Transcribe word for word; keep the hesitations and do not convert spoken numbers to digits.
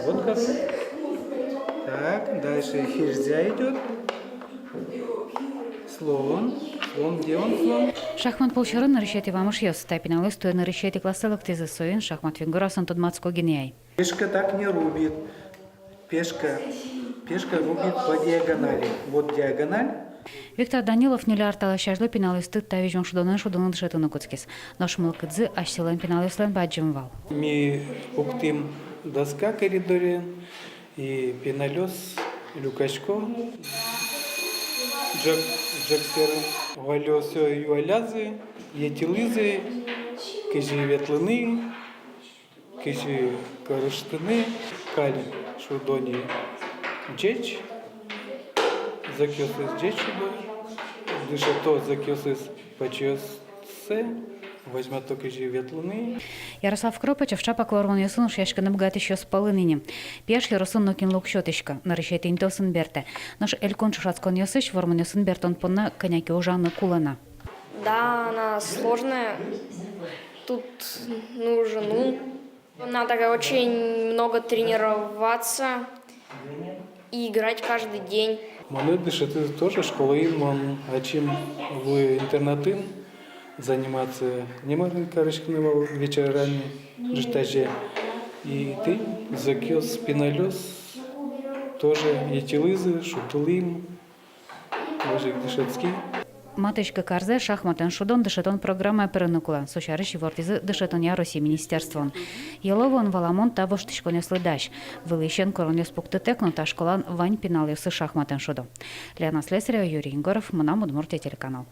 Вот король. Так, дальше ферзя идёт. Слон. Слон, где он, слон? Шахмат пул сьӧрын нырысетӥ вамышъёс. Та пиналъёс туэ нырысетӥ классэ лыктӥзы, соин шахмат фигураосын тодматско гинэ ай. Пешка так не рубит. Пешка, пешка рубит по диагонали. Вот диагональ. Виктор Данилов ньыль ар талэсь азьло пиналъёсты та визьмо шудонэн шудыны дышетыны кутскиз. Нош мылкыдзы асьсэлэн пиналъёслэн бадӟым вал. Ми пуктӥм доска коридорен, и пиналъёс люкасько ӝӧк, ӝӧк сьӧрын. Валлёсо юаллязы, етӥллязы, кызьы ветлыны, кызьы карыштыны. Каль шудо ни ӟеч, зӧкъёсыз ӟеч шудо, дышето зӧкъёсыз пачъёссэ, возьмато кызьы ветлыны. Ярослав Кропачев ӵапак вормонъёсын ушъяськыны быгатӥсьёс пӧлын ини. Пияш ёросын нокинлы уг сётӥськы, нырысетӥ интыосын бертэ. Нош элькун ӵошатсконъёсысь вормонъёсын бертон понна кӧня ке ужаны кулэ на. Да, она сложная. Тут нужен ум. Надо очень много тренироваться и играть каждый день. Монэ дышетӥзы тоже школаын, мон ачим луи интернатын заниматься. Номыр ик кариськыны вал вечерами, ӝытазе. И тӥни зӧкъёс, пиналъёс тоже етӥллязы, шудылӥм. Озьы ик дышетски. Матысь кык арзэ шахматэн шудон дышетон программае пырыны кулэ. Со сярысь ивортӥзы дышетонъя Россия министерствоын. Еловоын, валамон, та воштӥськонъёслы дась. Вылӥысен куронъёс пуктытэк но та школаын вань пиналъёссы шахматэн шудо. Лена Слесарева, Юрий Егоров, «Мынам Удмуртие» телеканал.